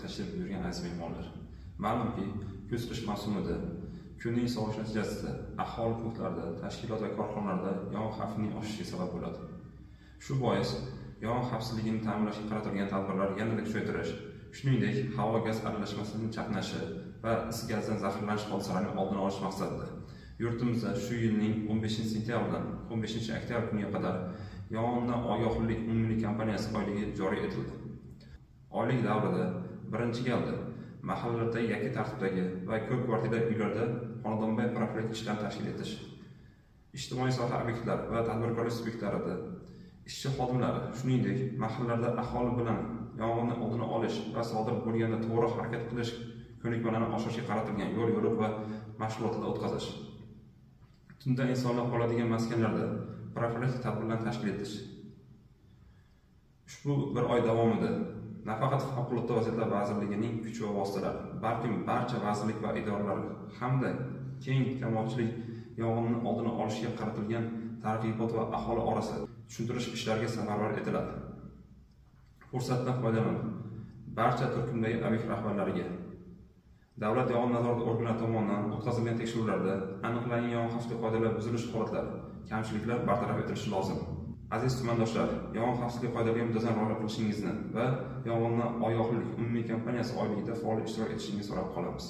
tashrif buyurgan aziz mehmonlar. Ma'lumki, kuz-qish mavsumida kunning sovishi natijasida aholi punktlarida, tashkilot va korxonalarda yong'in xavfining oshishiga sabab bo'ladi. Shu bois yong'in xavfsizligini ta'minlashga qaratilgan tadbirlar yanada kuchaytirish, shuningdek, havo gaz aralashmasining chaqnashi va is gazdan zaharlanish hodisalarining oldini olish maqsadida yurtimizda shu yilning 15 sentyabrdan 15 oktyabr kuniga qadar yong'indan ogohlik umummilliy kampaniyasi oyligi joriy etildi. Oylik davrida birinchi galda mahallalardagi yakka tartibdagi va ko'p kvartirali uylarda xonadonbay profilaktik ishlarni tashkil etish, ijtimoiy soha obyektlari va tadbirkorlik subyektlarida ishchi xodimlari, shuningdek, mahallalarda aholi bilan yong'inni oldini olish va sodir bo'lganda to'g'ri harakat qilish ko'nikmalarini oshirishga qaratilgan yo'l yo'riq va mashg'ulotlar o'tkazish, tunda insonlar qoladigan maskanlarda profilaktik tadbirlarni tashkil etish. Ushbu bir oy davomida nafaqat Favqulodda vaziyatlar vazirligining kuch va vositalari, balkim barcha vazirlik va idoralar hamda keng jamoatchilik yong'inni oldini olishga qaratilgan targ'ibot va aholi orasida tushuntirish ishlariga safarbar etiladi. Fursatdan foydalanib, barcha turkumdagi obyekt rahbarlariga davlat yong'in nazorati organlari tomonidan o'tkazilgan tekshiruvlarda aniqlangan yong'in xavfsizligi qoidalari buzilish holatlari, kamchiliklar bartaraf etilishi lozim. Aziz tumandoshlar, yong'in xavfsizligi qoidalariga muntazam rioya qilishingizni va yong'indan ogohlik umumiy kampaniyasi oyligida faol ishtirok etishingizni so'rab qolamiz.